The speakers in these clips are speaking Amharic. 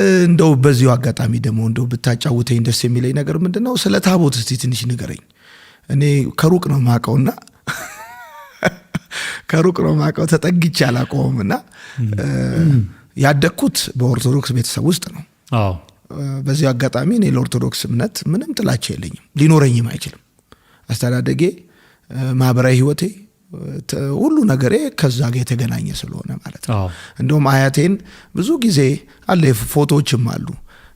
እንደው በዚሁ አጋጣሚ ደግሞ እንደው ብታጫውተኝ ደስ የሚለኝ ነገር ምንድን ነው? ስለ ታቦት እስቲ ትንሽ ንገረኝ። እኔ ከሩቅ ነው ማቀውና ከሩቅ ነው ማቀው፣ ተጠግቼ አላውቀውም። እና ያደግኩት በኦርቶዶክስ ቤተሰብ ውስጥ ነው። በዚሁ አጋጣሚ እኔ ለኦርቶዶክስ እምነት ምንም ጥላቻ የለኝም፣ ሊኖረኝም አይችልም። አስተዳደጌ፣ ማህበራዊ ህይወቴ፣ ሁሉ ነገሬ ከዛ ጋር የተገናኘ ስለሆነ ማለት ነው። እንደውም አያቴን ብዙ ጊዜ አለ፣ ፎቶዎችም አሉ።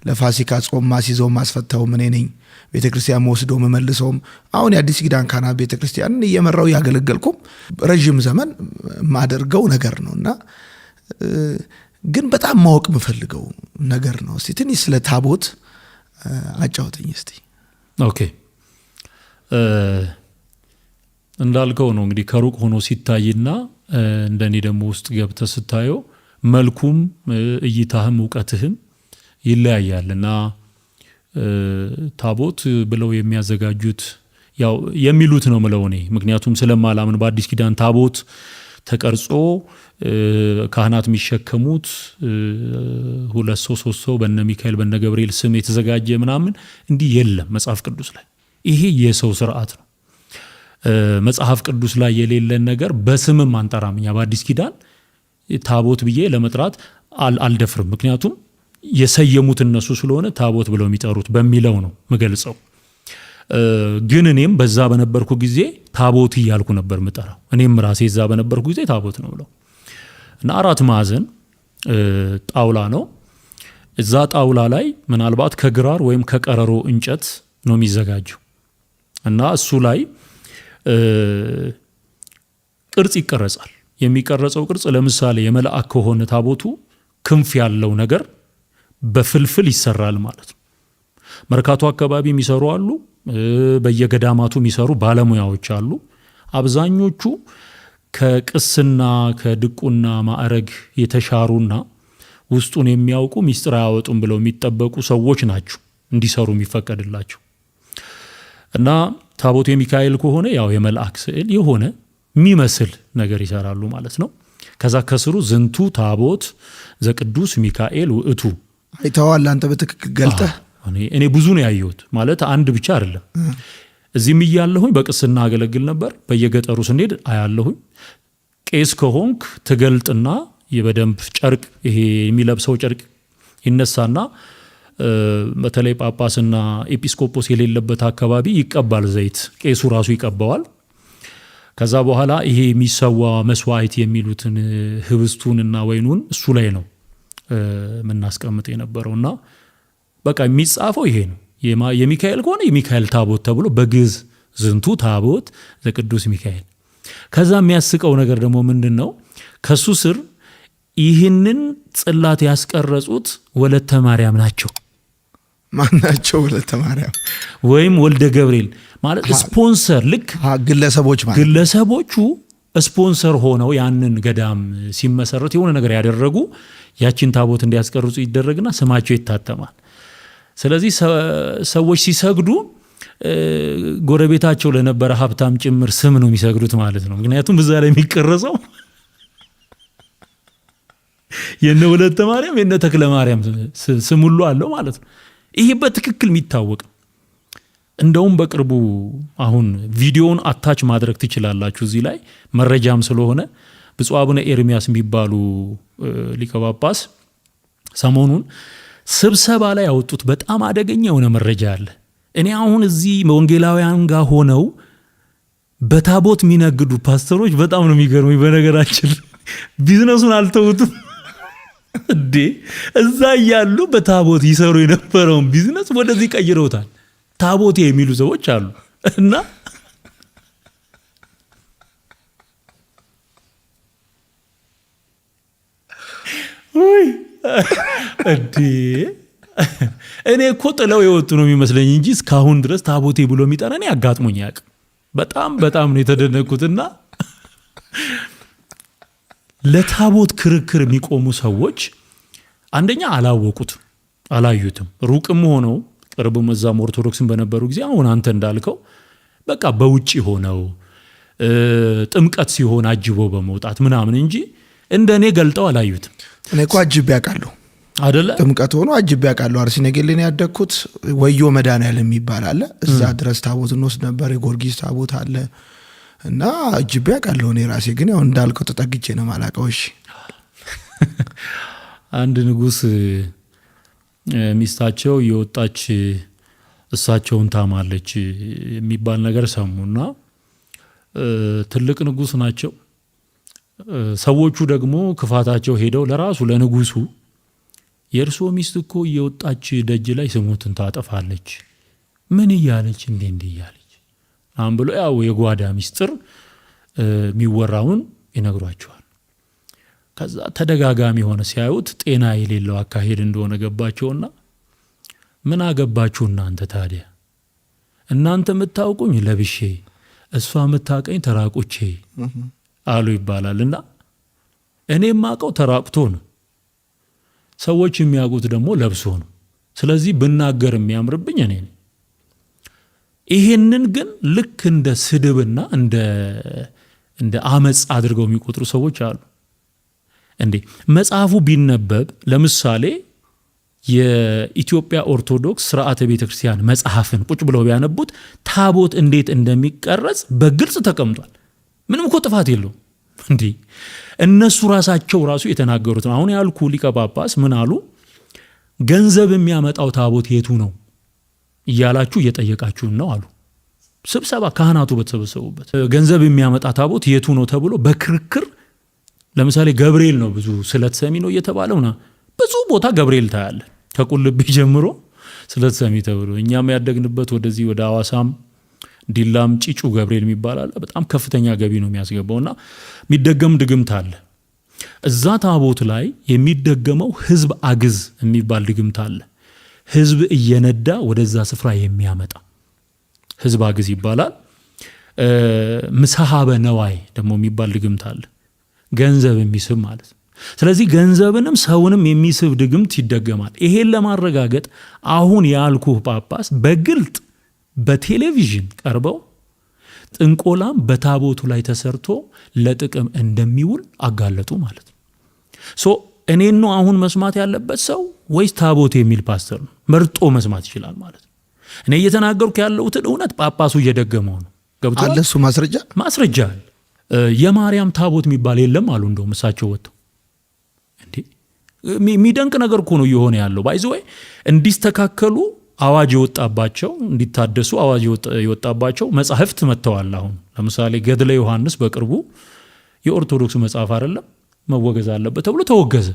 ለፋሲካ ጾም ማስይዘው ማስፈታው እኔ ነኝ። ቤተ ክርስቲያን ወስዶ መመልሰውም አሁን የአዲስ ኪዳን ካህናት ቤተ ክርስቲያንን እየመራው ያገለገልኩም ረዥም ዘመን የማደርገው ነገር ነው። እና ግን በጣም ማወቅ የምፈልገው ነገር ነው። እስቲ ትንሽ ስለ ታቦት አጫውተኝ እስቲ። Okay፣ እንዳልከው ነው እንግዲህ፣ ከሩቅ ሆኖ ሲታይና እንደኔ ደግሞ ውስጥ ገብተህ ስታየው መልኩም እይታህም እውቀትህም ይለያያል። እና ታቦት ብለው የሚያዘጋጁት ያው የሚሉት ነው ምለው እኔ፣ ምክንያቱም ስለማላምን በአዲስ ኪዳን ታቦት ተቀርጾ ካህናት የሚሸከሙት ሁለት ሰው ሶስት ሰው በነ ሚካኤል በነ ገብርኤል ስም የተዘጋጀ ምናምን እንዲህ የለም መጽሐፍ ቅዱስ ላይ። ይሄ የሰው ስርዓት ነው። መጽሐፍ ቅዱስ ላይ የሌለን ነገር በስምም አንጠራም። እኛ በአዲስ ኪዳን ታቦት ብዬ ለመጥራት አልደፍርም። ምክንያቱም የሰየሙት እነሱ ስለሆነ ታቦት ብለው የሚጠሩት በሚለው ነው ምገልጸው። ግን እኔም በዛ በነበርኩ ጊዜ ታቦት እያልኩ ነበር ምጠራው። እኔም ራሴ እዛ በነበርኩ ጊዜ ታቦት ነው ብለው እና አራት ማዕዘን ጣውላ ነው። እዛ ጣውላ ላይ ምናልባት ከግራር ወይም ከቀረሮ እንጨት ነው የሚዘጋጀው እና እሱ ላይ ቅርጽ ይቀረጻል። የሚቀረጸው ቅርጽ ለምሳሌ የመልአክ ከሆነ ታቦቱ ክንፍ ያለው ነገር በፍልፍል ይሰራል ማለት ነው። መርካቶ አካባቢ የሚሰሩ አሉ፣ በየገዳማቱ የሚሰሩ ባለሙያዎች አሉ። አብዛኞቹ ከቅስና ከድቁና ማዕረግ የተሻሩና ውስጡን የሚያውቁ፣ ሚስጥር አያወጡም ብለው የሚጠበቁ ሰዎች ናቸው እንዲሰሩ የሚፈቀድላቸው። እና ታቦቱ የሚካኤል ከሆነ ያው የመልአክ ስዕል የሆነ የሚመስል ነገር ይሰራሉ ማለት ነው። ከዛ ከስሩ ዝንቱ ታቦት ዘቅዱስ ሚካኤል ውእቱ። አይተዋል አንተ በትክክል ገልጠህ? እኔ ብዙ ነው ያየሁት፣ ማለት አንድ ብቻ አይደለም። እዚህም እያለሁኝ በቅስና አገለግል ነበር። በየገጠሩ ስንሄድ አያለሁኝ። ቄስ ከሆንክ ትገልጥና በደንብ ጨርቅ፣ ይሄ የሚለብሰው ጨርቅ ይነሳና በተለይ ጳጳስና ኤጲስቆጶስ የሌለበት አካባቢ ይቀባል ዘይት፣ ቄሱ ራሱ ይቀባዋል። ከዛ በኋላ ይሄ የሚሰዋ መስዋዕት የሚሉትን ህብስቱንና ወይኑን እሱ ላይ ነው የምናስቀምጥ የነበረው። እና በቃ የሚጻፈው ይሄ ነው። የሚካኤል ከሆነ የሚካኤል ታቦት ተብሎ በግዕዝ ዝንቱ ታቦት ዘቅዱስ ሚካኤል። ከዛ የሚያስቀው ነገር ደግሞ ምንድን ነው? ከሱ ስር ይህንን ጽላት ያስቀረጹት ወለተ ማርያም ናቸው። ማናቸው ወለተ ማርያም? ወይም ወልደ ገብርኤል ማለት ስፖንሰር ልክ ግለሰቦች ማለት። ግለሰቦቹ ስፖንሰር ሆነው ያንን ገዳም ሲመሰረት የሆነ ነገር ያደረጉ ያችን ታቦት እንዲያስቀርጹ ይደረግና ስማቸው ይታተማል። ስለዚህ ሰዎች ሲሰግዱ ጎረቤታቸው ለነበረ ሀብታም ጭምር ስም ነው የሚሰግዱት ማለት ነው። ምክንያቱም እዛ ላይ የሚቀረጸው የነ ወለተ ማርያም የነ ተክለ ማርያም ስም ሁሉ አለው ማለት ነው። ይሄ በትክክል የሚታወቅ፣ እንደውም በቅርቡ አሁን ቪዲዮውን attach ማድረግ ትችላላችሁ እዚህ ላይ፣ መረጃም ስለሆነ፣ ብፁዕ አቡነ ኤርሚያስ የሚባሉ ሊቀ ጳጳስ ሰሞኑን ስብሰባ ላይ ያወጡት በጣም አደገኛ የሆነ መረጃ አለ። እኔ አሁን እዚህ ወንጌላውያን ጋር ሆነው በታቦት የሚነግዱ ፓስተሮች በጣም ነው የሚገርሙኝ። በነገራችን ቢዝነሱን አልተውትም እንዴ! እዛ እያሉ በታቦት ይሰሩ የነበረውን ቢዝነስ ወደዚህ ቀይረውታል። ታቦቴ የሚሉ ሰዎች አሉ። እና ውይ እንዴ፣ እኔ እኮ ጥለው የወጡ ነው የሚመስለኝ እንጂ እስካሁን ድረስ ታቦቴ ብሎ የሚጠራ እኔ አጋጥሞኝ አያውቅም። በጣም በጣም ነው የተደነቅኩትና ለታቦት ክርክር የሚቆሙ ሰዎች አንደኛ አላወቁትም፣ አላዩትም። ሩቅም ሆነው ቅርብም እዛም ኦርቶዶክስን በነበሩ ጊዜ አሁን አንተ እንዳልከው በቃ በውጭ ሆነው ጥምቀት ሲሆን አጅበው በመውጣት ምናምን እንጂ እንደ እኔ ገልጠው አላዩትም። እኔ እኮ አጅቤ አውቃለሁ። አደለ? ጥምቀት ሆኖ አጅቤ አውቃለሁ። አርሲ ነገሌ ነው ያደግኩት። ወዮ መድኃኔዓለም የሚባል አለ። እዛ ድረስ ታቦት እንወስድ ነበር። የጊዮርጊስ ታቦት አለ እና አጅቤ አውቃለሁ። እኔ ራሴ ግን ያው እንዳልከው ተጠግቼ ነው የማላውቀው። እሺ። አንድ ንጉስ ሚስታቸው የወጣች እሳቸውን ታማለች የሚባል ነገር ሰሙና ትልቅ ንጉስ ናቸው። ሰዎቹ ደግሞ ክፋታቸው ሄደው ለራሱ ለንጉሱ የእርሶ ሚስት እኮ እየወጣች ደጅ ላይ ስሙትን ታጠፋለች፣ ምን እያለች እንዴ እንዲህ እያለች አሁን ብሎ ያው የጓዳ ሚስጥር የሚወራውን ይነግሯቸዋል። ከዛ ተደጋጋሚ የሆነ ሲያዩት ጤና የሌለው አካሄድ እንደሆነ ገባቸውና ምን አገባችሁ እናንተ ታዲያ፣ እናንተ የምታውቁኝ ለብሼ፣ እሷ የምታውቀኝ ተራቁቼ አሉ ይባላል። እና እኔ የማውቀው ተራቁቶ ነው፣ ሰዎች የሚያውቁት ደግሞ ለብሶ ነው። ስለዚህ ብናገር የሚያምርብኝ እኔ ነኝ። ይሄንን ግን ልክ እንደ ስድብና እንደ አመጽ አድርገው የሚቆጥሩ ሰዎች አሉ። እንዴ መጽሐፉ ቢነበብ ለምሳሌ የኢትዮጵያ ኦርቶዶክስ ስርዓተ ቤተክርስቲያን መጽሐፍን ቁጭ ብለው ቢያነቡት ታቦት እንዴት እንደሚቀረጽ በግልጽ ተቀምጧል። ምንም እኮ ጥፋት የለውም። እንዴ እነሱ ራሳቸው ራሱ የተናገሩት ነው። አሁን ያልኩ ሊቀ ጳጳስ ምን አሉ? ገንዘብ የሚያመጣው ታቦት የቱ ነው እያላችሁ እየጠየቃችሁን ነው አሉ። ስብሰባ ካህናቱ በተሰበሰቡበት ገንዘብ የሚያመጣ ታቦት የቱ ነው ተብሎ በክርክር ለምሳሌ ገብርኤል ነው ብዙ ስለት ሰሚ ነው እየተባለው ነው። ብዙ ቦታ ገብርኤል ታያለ፣ ከቁልቢ ጀምሮ ስለት ሰሚ ተብሎ እኛም ያደግንበት ወደዚህ ወደ አዋሳም ዲላም ጪጩ ገብርኤል የሚባል አለ። በጣም ከፍተኛ ገቢ ነው የሚያስገባውና የሚደገም ድግምት አለ። እዛ ታቦት ላይ የሚደገመው ህዝብ አግዝ የሚባል ድግምት አለ። ህዝብ እየነዳ ወደዛ ስፍራ የሚያመጣ ህዝብ አግዝ ይባላል። ምሳሃበ ነዋይ ደግሞ የሚባል ድግምት አለ። ገንዘብ የሚስብ ማለት ነው። ስለዚህ ገንዘብንም ሰውንም የሚስብ ድግምት ይደገማል። ይሄን ለማረጋገጥ አሁን ያልኩህ ጳጳስ በግልጥ በቴሌቪዥን ቀርበው ጥንቆላም በታቦቱ ላይ ተሰርቶ ለጥቅም እንደሚውል አጋለጡ ማለት ነው። So እኔን ነው አሁን መስማት ያለበት ሰው ወይስ ታቦት የሚል ፓስተር ነው? መርጦ መስማት ይችላል ማለት ነው። እኔ እየተናገርኩ ያለሁትን እውነት ጳጳሱ እየደገመው ነው። ገብቶሃል? አለ እሱ ማስረጃ ማስረጃ አለ። የማርያም ታቦት የሚባል የለም አሉ። እንደውም እሳቸው ወጥተው እንዴ የሚደንቅ ነገር እኮ ነው እየሆነ ያለው። By the way እንዲስተካከሉ አዋጅ የወጣባቸው እንዲታደሱ አዋጅ የወጣባቸው መጻሕፍት መጥተዋል። አሁን ለምሳሌ ገድለ ዮሐንስ በቅርቡ የኦርቶዶክስ መጽሐፍ አይደለም መወገዝ አለበት ተብሎ ተወገዘ።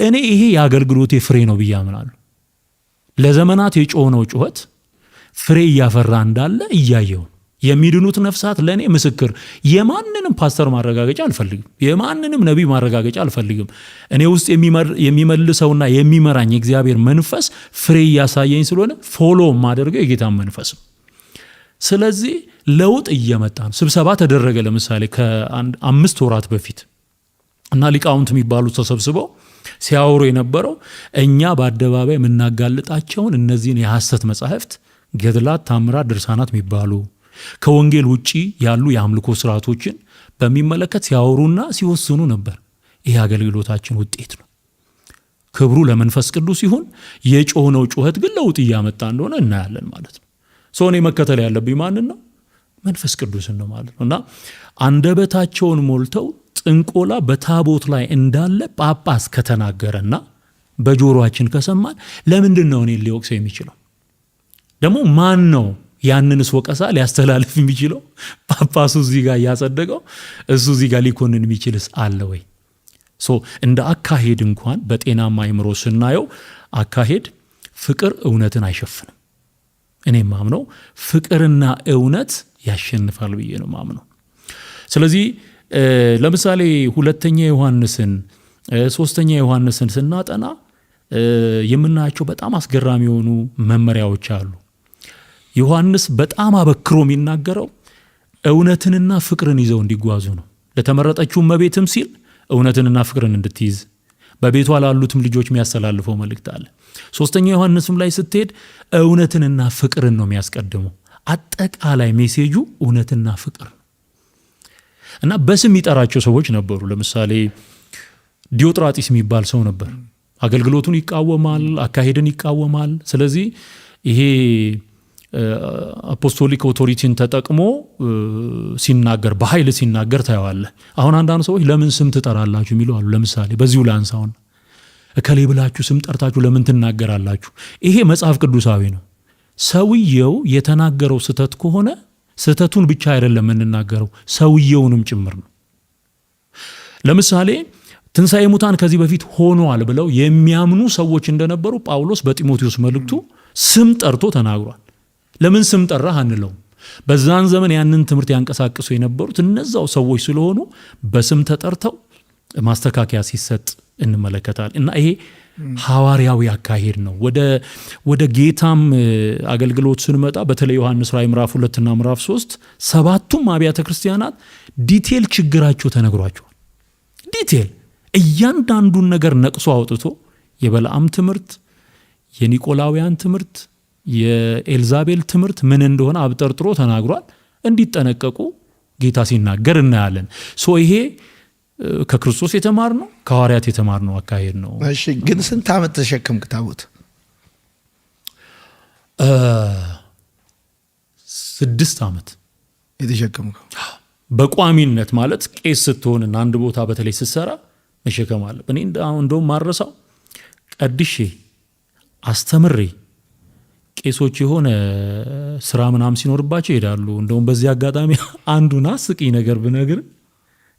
እኔ ይሄ የአገልግሎቴ ፍሬ ነው ብዬ አምናለሁ። ለዘመናት የጮህነው ጩኸት ፍሬ እያፈራ እንዳለ እያየው ነው። የሚድኑት ነፍሳት ለእኔ ምስክር። የማንንም ፓስተር ማረጋገጫ አልፈልግም። የማንንም ነቢይ ማረጋገጫ አልፈልግም። እኔ ውስጥ የሚመልሰውና የሚመራኝ የእግዚአብሔር መንፈስ ፍሬ እያሳየኝ ስለሆነ follow የማደርገው የጌታን መንፈስ ነው። ስለዚህ ለውጥ እየመጣ ነው። ስብሰባ ተደረገ ለምሳሌ ከ5 ወራት በፊት እና ሊቃውንት የሚባሉት ተሰብስበው ሲያወሩ የነበረው እኛ በአደባባይ የምናጋልጣቸውን እነዚህን የሐሰት መጻሕፍት ገድላት፣ ታምራት፣ ድርሳናት የሚባሉ ከወንጌል ውጪ ያሉ የአምልኮ ስርዓቶችን በሚመለከት ሲያወሩና ሲወስኑ ነበር። ይህ አገልግሎታችን ውጤት ነው። ክብሩ ለመንፈስ ቅዱስ ይሁን። የጮህነው ጩኸት ግን ለውጥ እያመጣ እንደሆነ እናያለን ማለት ነው። ሰው እኔ መከተል ያለብኝ ማንን ነው? መንፈስ ቅዱስን ነው ማለት ነው። እና አንደበታቸውን ሞልተው ጥንቆላ በታቦት ላይ እንዳለ ጳጳስ ከተናገረና በጆሮአችን ከሰማን ለምንድን ነው እኔን ሊወቅሰው የሚችለው? ደግሞ ማን ነው ያንንስ ወቀሳ ሊያስተላልፍ የሚችለው? ጳጳሱ እዚህ ጋር እያጸደቀው እሱ እዚህ ጋር ሊኮንን የሚችልስ አለ ወይ? So እንደ አካሄድ እንኳን በጤናማ አይምሮ ስናየው አካሄድ ፍቅር እውነትን አይሸፍንም። እኔ ማምነው ፍቅርና እውነት ያሸንፋል ብዬ ነው ማምነው። ስለዚህ ለምሳሌ ሁለተኛ ዮሐንስን ሶስተኛ ዮሐንስን ስናጠና የምናያቸው በጣም አስገራሚ የሆኑ መመሪያዎች አሉ። ዮሐንስ በጣም አበክሮ የሚናገረው እውነትንና ፍቅርን ይዘው እንዲጓዙ ነው። ለተመረጠችው እመቤትም ሲል እውነትንና ፍቅርን እንድትይዝ በቤቷ ላሉትም ልጆች የሚያስተላልፈው መልእክት አለ። ሶስተኛ ዮሐንስም ላይ ስትሄድ እውነትንና ፍቅርን ነው የሚያስቀድመው። አጠቃላይ message ኡ እውነትና ፍቅር ነው። እና በስም የሚጠራቸው ሰዎች ነበሩ። ለምሳሌ ዲዮጥራጢስ የሚባል ሰው ነበር። አገልግሎቱን ይቃወማል፣ አካሄድን ይቃወማል። ስለዚህ ይሄ apostolic authority ን ተጠቅሞ ሲናገር፣ በኃይል ሲናገር ታየዋለህ። አሁን አንዳንድ ሰዎች ለምን ስም ትጠራላችሁ የሚሉ አሉ። ለምሳሌ በዚሁ ላንሳውን፣ እከሌ ብላችሁ ስም ጠርታችሁ ለምን ትናገራላችሁ? ይሄ መጽሐፍ ቅዱሳዊ ነው። ሰውየው የተናገረው ስህተት ከሆነ ስህተቱን ብቻ አይደለም የምንናገረው፣ ሰውየውንም ጭምር ነው። ለምሳሌ ትንሣኤ ሙታን ከዚህ በፊት ሆኗል ብለው የሚያምኑ ሰዎች እንደነበሩ ጳውሎስ በጢሞቴዎስ መልእክቱ ስም ጠርቶ ተናግሯል። ለምን ስም ጠራህ አንለውም። በዛን ዘመን ያንን ትምህርት ያንቀሳቅሱ የነበሩት እነዛው ሰዎች ስለሆኑ በስም ተጠርተው ማስተካከያ ሲሰጥ እንመለከታለን። እና ይሄ ሐዋርያዊ አካሄድ ነው። ወደ ጌታም አገልግሎት ስንመጣ በተለይ ዮሐንስ ራእይ ምዕራፍ 2 እና ምዕራፍ 3 ሰባቱም አብያተ ክርስቲያናት detail ችግራቸው ተነግሯቸዋል። Detail እያንዳንዱን ነገር ነቅሶ አውጥቶ የበለዓም ትምህርት፣ የኒቆላውያን ትምህርት፣ የኤልዛቤል ትምህርት ምን እንደሆነ አብጠርጥሮ ተናግሯል። እንዲጠነቀቁ ጌታ ሲናገር እናያለን። So ይሄ ከክርስቶስ የተማርነው፣ ከሐዋርያት የተማርነው አካሄድ ነው። እሺ፣ ግን ስንት ዓመት ተሸከምክ ታቦት? 6 ዓመት። የተሸከምከው? በቋሚነት ማለት ቄስ ስትሆንና አንድ ቦታ በተለይ ስትሰራ መሸከም አለ። እኔ እንደውም ማረሳው ቀድሼ አስተምሬ ቄሶች የሆነ ስራ ምናምን ሲኖርባቸው ይሄዳሉ። እንደውም በዚህ አጋጣሚ አንዱን አስቂኝ ነገር ብነግር፣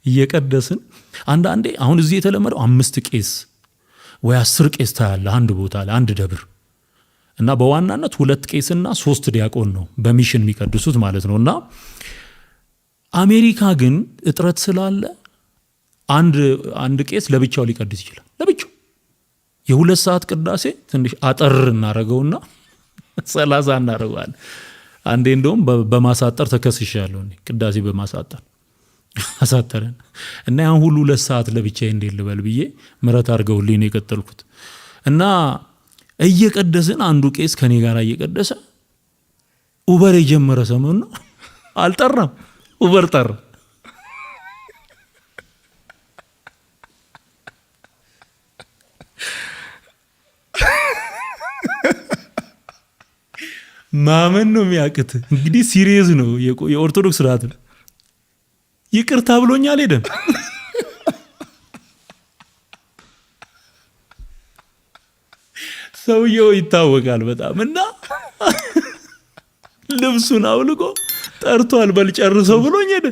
እየቀደስን አንዳንዴ አሁን እዚህ የተለመደው አምስት ቄስ ወይ 10 ቄስ ታያለህ አንድ ቦታ ላይ፣ አንድ ደብር፣ እና በዋናነት ሁለት ቄስና ሶስት ዲያቆን ነው በ mission የሚቀድሱት ማለት ነው። እና አሜሪካ ግን እጥረት ስላለ አንድ አንድ ቄስ ለብቻው ሊቀድስ ይችላል። ለብቻው የ2 ሰዓት ቅዳሴ ትንሽ አጠር እናደርገውና 30 እናደርገዋለን። አንዴ እንደውም በማሳጠር ተከስሻለሁ እኔ፣ ቅዳሴ በማሳጠር አሳጠረን እና ያን ሁሉ 2 ሰዓት ለብቻዬ እንዴት ልበል ብዬ ምረት አድርገውልኝ ነው የቀጠልኩት። እና እየቀደስን አንዱ ቄስ ከኔ ጋር እየቀደሰ Uber የጀመረ ሰሞን ነው። አልጠራም፣ Uber ጠራ። ማመን ነው የሚያቅት። እንግዲህ serious ነው፣ የኦርቶዶክስ ስርዓት ነው። ይቅርታ ብሎኝ አልሄደም። ሰውየው ይታወቃል በጣም፣ እና ልብሱን አውልቆ ጠርቷል፣ በል ጨርሰው ብሎኝ ሄደ።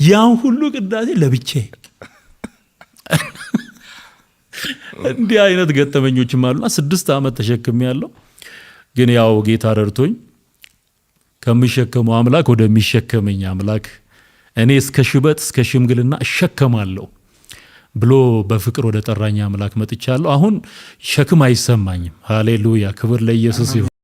ያን ሁሉ ቅዳሴ ለብቻዬ። እንዲህ አይነት ገጠመኞችም አሉና 6 ዓመት ተሸክሜ ያለው፣ ግን ያው ጌታ ረድቶኝ ከምሸከመው አምላክ ወደሚሸከመኝ አምላክ፣ እኔ እስከ ሽበት እስከ ሽምግልና እሸከማለሁ ብሎ በፍቅር ወደ ጠራኝ አምላክ መጥቻለሁ። አሁን ሸክም አይሰማኝም። ሃሌሉያ! ክብር ለኢየሱስ ይሁን።